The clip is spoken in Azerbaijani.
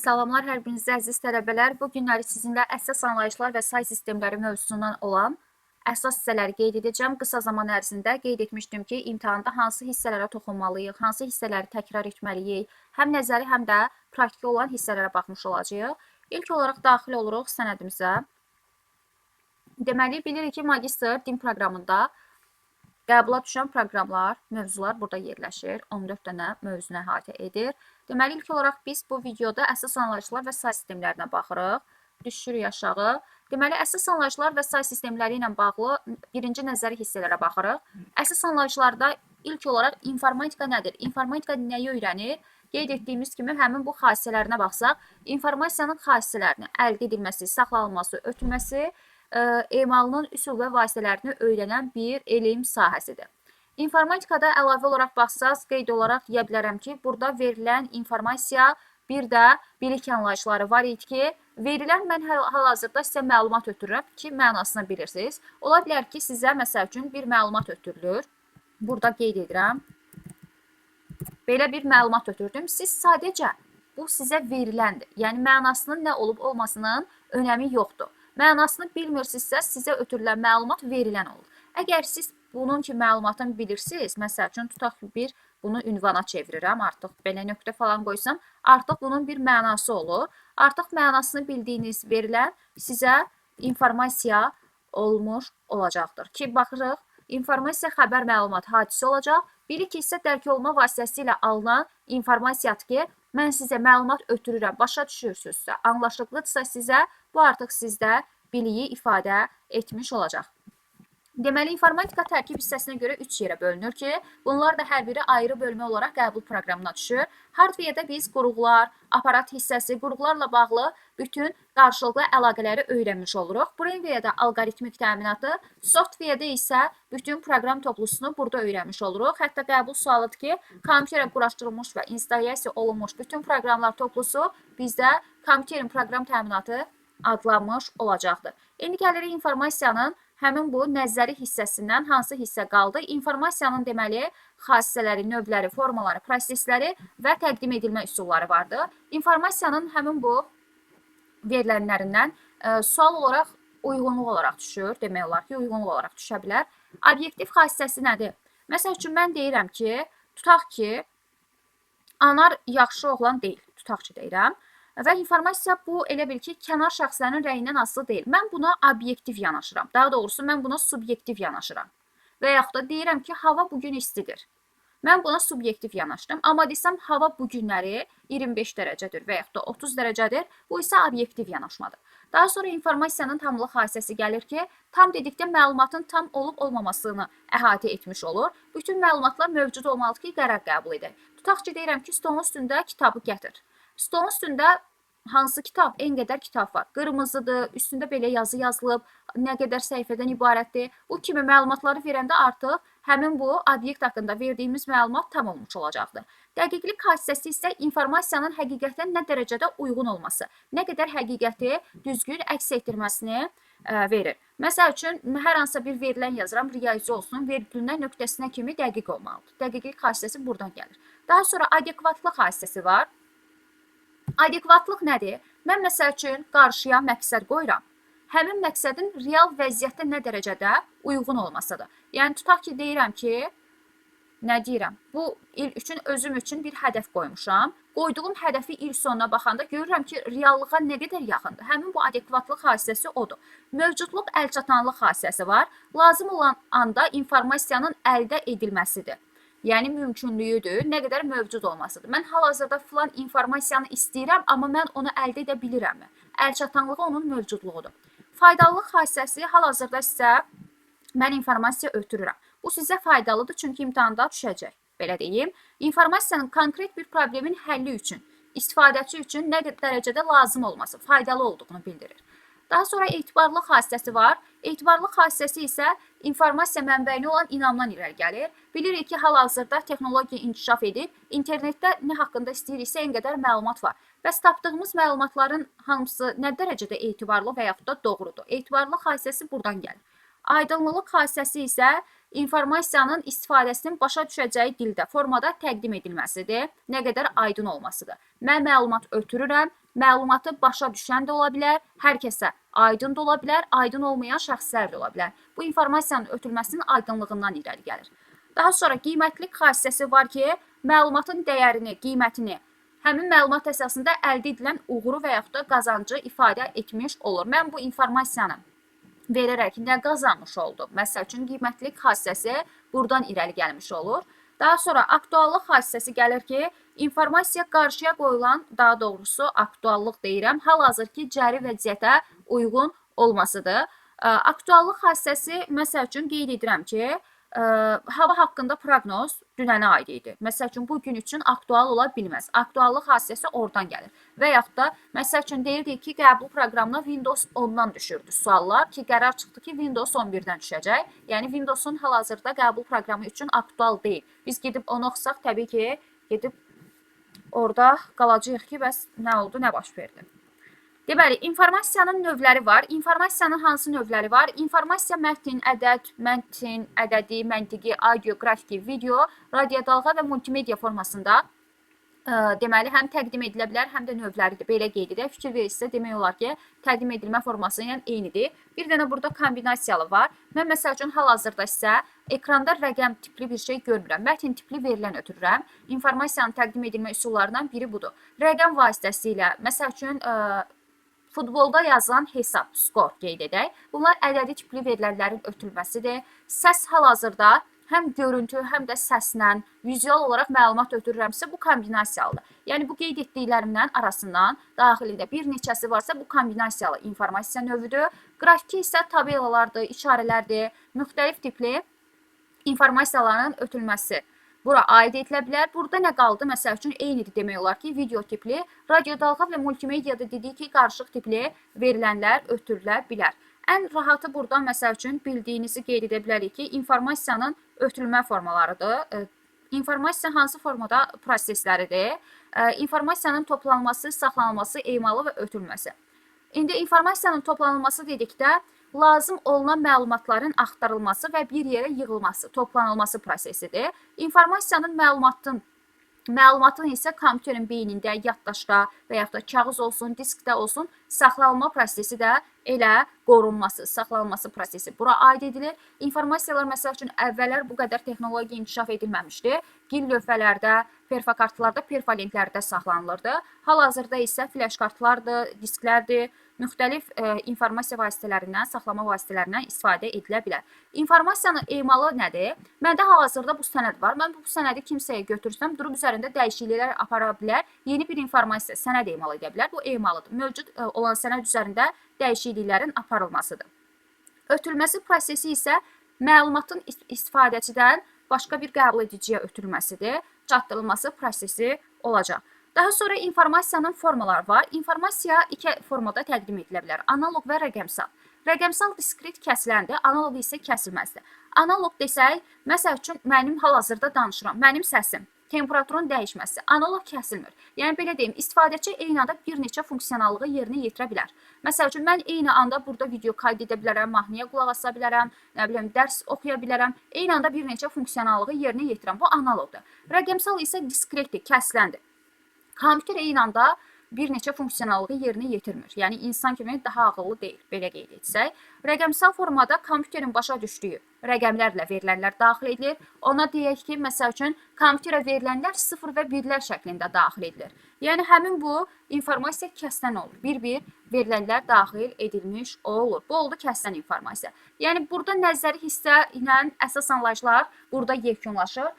Salamlar hər birinizə əziz tələbələr. Bu günləri sizinlə əsas anlayışlar və say sistemləri mövzusundan olan əsas hissələri qeyd edəcəm. Qısa zaman ərzində qeyd etmişdim ki, imtahanda hansı hissələrə toxunmalıyıq, hansı hissələri təkrar etməliyik, həm nəzəri, həm də praktiki olan hissələrə baxmış olacağıq. İlk olaraq daxil oluruq sənədimizə. Deməli, bilirik ki, magistr din proqramında qəbula düşən proqramlar, mövzular burada yerləşir. 14 dənə mövzunu əhatə edir. Deməli, ilk olaraq biz bu videoda əsas anlayışlar və say sistemlərinə baxırıq. Düşürük aşağı. Deməli, əsas anlayışlar və say sistemləri ilə bağlı birinci nəzəri hissələrə baxırıq. Əsas anlayışlarda ilk olaraq informatika nədir? İnformatika nəyi öyrənir? Qeyd etdiyimiz kimi həmin bu xassələrinə baxsaq, informasiyanın xassələrini, əldə edilməsi, saxlanılması, ötürməsi, emalının üsul və vasitələrini öyrənən bir elm sahəsidir. İnformatikada əlavə olaraq baxsaq, qeyd olaraq deyə bilərəm ki, burada verilən informasiya bir də bilik anlayışları var idi ki, verilən mən hal-hazırda sizə məlumat ötürürəm ki, mənasını bilirsiniz. Ola bilər ki, sizə məsəl üçün bir məlumat ötürülür. Burada qeyd edirəm. Belə bir məlumat ötürdüm. Siz sadəcə bu sizə veriləndir. Yəni mənasının nə olub olmasının önəmi yoxdur. Mənasını bilmirsinizsə, sizə ötürülən məlumat verilən olur. Əgər siz bunun ki məlumatını bilirsiniz, məsəl üçün tutaq ki, bir bunu ünvana çevirirəm, artıq belə nöqtə falan qoysam, artıq bunun bir mənası olur. Artıq mənasını bildiyiniz verilən sizə informasiya olmuş olacaqdır. Ki, baxırıq, informasiya xəbər məlumat hadisə olacaq. Bilik isə dərk olma vasitəsilə alınan informasiyadır ki, mən sizə məlumat ötürürəm, başa düşürsünüzsə, anlaşılıqlıdırsa sizə, bu artıq sizdə biliyi ifadə etmiş olacaq. Deməli, informatika tərkib hissəsinə görə 3 yerə bölünür ki, bunlar da hər biri ayrı bölmə olaraq qəbul proqramına düşür. Hardware-də biz qurğular, aparat hissəsi, qurğularla bağlı bütün qarşılıqlı əlaqələri öyrənmiş oluruq. Brainware-də alqoritmik təminatı, software-də isə bütün proqram toplusunu burada öyrənmiş oluruq. Hətta qəbul sualıdır ki, kompüterə quraşdırılmış və instalyasiya olunmuş bütün proqramlar toplusu bizdə kompüterin proqram təminatı adlanmış olacaqdır. İndi gəlirik informasiyanın həmin bu nəzəri hissəsindən hansı hissə qaldı? İnformasiyanın deməli xassələri, növləri, formaları, prosesləri və təqdim edilmə üsulları vardı. İnformasiyanın həmin bu verilənlərindən sual olaraq uyğunluq olaraq düşür. Demək olar ki, uyğunluq olaraq düşə bilər. Obyektiv xassəsi nədir? Məsəl üçün mən deyirəm ki, tutaq ki, Anar yaxşı oğlan deyil, tutaq ki deyirəm. Və informasiya bu elə bil ki, kənar şəxslərin rəyindən asılı deyil. Mən buna obyektiv yanaşıram. Daha doğrusu mən buna subyektiv yanaşıram. Və yaxud da deyirəm ki, hava bugün istidir. Mən buna subyektiv yanaşdım. Amma desəm hava bu günləri 25 dərəcədir və yaxud da 30 dərəcədir. Bu isə obyektiv yanaşmadır. Daha sonra informasiyanın tamlıq hadisəsi gəlir ki, tam dedikdə məlumatın tam olub olmamasını əhatə etmiş olur. Bütün məlumatlar mövcud olmalıdır ki, qərar qəbul edək. Tutaq ki, deyirəm ki, stolun üstündə kitabı gətir. Stolun üstündə hansı kitab? En qədər kitab var. Qırmızıdır, üstündə belə yazı yazılıb, nə qədər səhifədən ibarətdir. Bu kimi məlumatları verəndə artıq həmin bu obyekt haqqında verdiyimiz məlumat tam olmuş olacaqdır. Dəqiqlik hadisəsi isə informasiyanın həqiqətən nə dərəcədə uyğun olması, nə qədər həqiqəti düzgün əks etdirməsini verir. Məsəl üçün, hər hansısa bir verilən yazıram, riyazi olsun, vergülünə, nöqtəsinə kimi dəqiq olmalıdır. Dəqiqlik hadisəsi buradan gəlir. Daha sonra adekvatlıq hadisəsi var. Adekvatlıq nədir? Mən məsəl üçün qarşıya məqsəd qoyuram. Həmin məqsədin real vəziyyətdə nə dərəcədə uyğun olmasıdır. Yəni tutaq ki, deyirəm ki, nə deyirəm? Bu il üçün özüm üçün bir hədəf qoymuşam. Qoyduğum hədəfi il sonuna baxanda görürəm ki, reallığa nə qədər yaxındır. Həmin bu adekvatlıq hadisəsi odur. Mövcudluq əlçatanlıq hadisəsi var. Lazım olan anda informasiyanın əldə edilməsidir. Yəni mümkünlüyüdür, nə qədər mövcud olmasıdır. Mən hal-hazırda filan informasiyanı istəyirəm, amma mən onu əldə edə bilirəmmi? Əlçatanlığı onun mövcudluğudur. Faydalılıq hadisəsi hal-hazırda sizə mən informasiya ötürürəm. Bu sizə faydalıdır, çünki imtahanda düşəcək. Belə deyim, informasiyanın konkret bir problemin həlli üçün, istifadəçi üçün nə dərəcədə lazım olması, faydalı olduğunu bildirir. Daha sonra etibarlılıq hadisəsi var. Etibarlılıq hadisəsi isə informasiya mənbəyinə olan inamdan irəli gəlir. Bilirik ki, hal-hazırda texnologiya inkişaf edib, internetdə nə haqqında istəyiriksə en qədər məlumat var. Bəs tapdığımız məlumatların hamısı nə dərəcədə etibarlı və yaxud da doğrudur? Etibarlılıq hadisəsi buradan gəlir. Aydınlılıq hadisəsi isə informasiyanın istifadəsinin başa düşəcəyi dildə, formada təqdim edilməsidir. Nə qədər aydın olmasıdır. Mən məlumat ötürürəm, Məlumatı başa düşən də ola bilər, hər kəsə aydın da ola bilər, aydın olmayan şəxslər də ola bilər. Bu informasiyanın ötürülməsinin aydınlığından irəli gəlir. Daha sonra qiymətlik xassəsi var ki, məlumatın dəyərini, qiymətini, həmin məlumat əsasında əldə edilən uğuru və yaxud da qazancı ifadə etmiş olur. Mən bu informasiyanı verərək nə qazanmış oldum? Məsəl üçün, qiymətlik xassəsi buradan irəli gəlmiş olur. Daha sonra aktuallıq xassəsi gəlir ki, informasiya qarşıya qoyulan, daha doğrusu aktuallıq deyirəm, hal-hazırki cəri vəziyyətə uyğun olmasıdır. Aktuallıq xassəsi, məsəl üçün, qeyd edirəm ki, hava haqqında proqnoz dünənə aid idi. Məsəl üçün, bu gün üçün aktual ola bilməz. Aktuallıq xassəsi oradan gəlir. Və yaxud da, məsəl üçün, deyirdik ki, qəbul proqramına Windows 10-dan düşürdü suallar ki, qərar çıxdı ki, Windows 11-dən düşəcək. Yəni, Windows-un hal-hazırda qəbul proqramı üçün aktual deyil. Biz gedib onu oxusaq, təbii ki, gedib orada qalacağıq ki, bəs nə oldu, nə baş verdi? Deməli, informasiyanın növləri var. İnformasiyanın hansı növləri var? İnformasiya mətn, ədəd, mətn, ədədi, məntiqi, audio, qrafiki, video, radiodalğa və multimedia formasında deməli, həm təqdim edilə bilər, həm də növləridir. Belə qeyd edək. Fikir verirsə, demək olar ki, təqdim edilmə forması ilə eynidir. Bir dənə burada kombinasiyalı var. Mən, məsəl üçün, hal-hazırda isə ekranda rəqəm tipli bir şey görmürəm. Mətn tipli verilən ötürürəm. İnformasiyanın təqdim edilmə üsullarından biri budur. Rəqəm vasitəsilə, məsəl üçün, futbolda yazılan hesab, skor qeyd edək. Bunlar ədədi tipli verilənlərin ötürülməsidir. Səs hal-hazırda həm görüntü, həm də səslə, vizual olaraq məlumat ötürürəmsə, bu kombinasiyalıdır. Yəni, bu qeyd etdiklərimdən arasından daxilində bir neçəsi varsa, bu kombinasiyalı informasiya növüdür. Qrafiki isə tabelalardır, işarələrdir, müxtəlif tipli informasiyaların ötürülməsi bura aid edilə bilər. Burada nə qaldı? Məsəl üçün, eynidir demək olar ki, video tipli, radiodalğa və multimediada dedik ki, qarışıq tipli verilənlər ötürülə bilər. Ən rahatı buradan, məsəl üçün, bildiyinizi qeyd edə bilərik ki, informasiyanın ötürülmə formalarıdır. İnformasiya hansı formada prosesləridir? İnformasiyanın toplanması, saxlanılması, emalı və ötürülməsi. İndi informasiyanın toplanılması dedikdə, lazım olunan məlumatların axtarılması və bir yerə yığılması, toplanılması prosesidir. İnformasiyanın məlumatın isə kompüterin beynində, yaddaşda və yaxud da kağız olsun, diskdə olsun, saxlanılma prosesi də elə qorunması, saxlanılması prosesi bura aid edilir. İnformasiyalar, məsəl üçün, əvvəllər bu qədər texnologiya inkişaf edilməmişdi. Gil lövhələrdə, perfakartlarda, perfolentlərdə saxlanılırdı. Hal-hazırda isə flash kartlardır, disklərdir, müxtəlif informasiya vasitələrindən, saxlama vasitələrindən istifadə edilə bilər. İnformasiyanın emalı nədir? Məndə hal-hazırda bu sənəd var. Mən bu sənədi kimsəyə götürsəm, durub üzərində dəyişikliklər apara bilər, yeni bir informasiya, sənəd emal edə bilər. Bu emalıdır. Mövcud olan sənəd üzərində dəyişikliklərin aparılmasıdır. Ötürülməsi prosesi isə məlumatın istifadəçidən başqa bir qəbul ediciyə ötürülməsidir, çatdırılması prosesi olacaq. Daha sonra informasiyanın formaları var. İnformasiya iki formada təqdim edilə bilər. Analoq və rəqəmsal. Rəqəmsal diskret kəsiləndir, analoq isə kəsilməzdir. Analoq desək, məsəl üçün, mənim hal-hazırda danışıram, mənim səsim, temperaturun dəyişməsi, analoq kəsilmir. Yəni, belə deyim, istifadəçi eyni anda bir neçə funksionallığı yerinə yetirə bilər. Məsəl üçün, mən eyni anda burada video qayd edə bilərəm, mahnıya qulaq asa bilərəm, nə bilim, dərs oxuya bilərəm. Eyni anda bir neçə funksionallığı yerinə yetirəm. Bu analoqdur. Rəqəmsal isə diskretdir, kəsiləndir. Kompüter eyni anda bir neçə funksionallığı yerinə yetirmir. Yəni, insan kimi daha ağıllı deyil, belə qeyd etsək. Rəqəmsal formada kompüterin başa düşdüyü rəqəmlərlə verilənlər daxil edilir. Ona deyək ki, məsəl üçün, kompüterə verilənlər 0 və 1-lər şəklində daxil edilir. Yəni, həmin bu informasiya kəsilən olur. Bir-bir verilənlər daxil edilmiş olur. Bu oldu kəsilən informasiya. Yəni, burada nəzəri hissə ilə əsas anlayışlar burada yekunlaşır.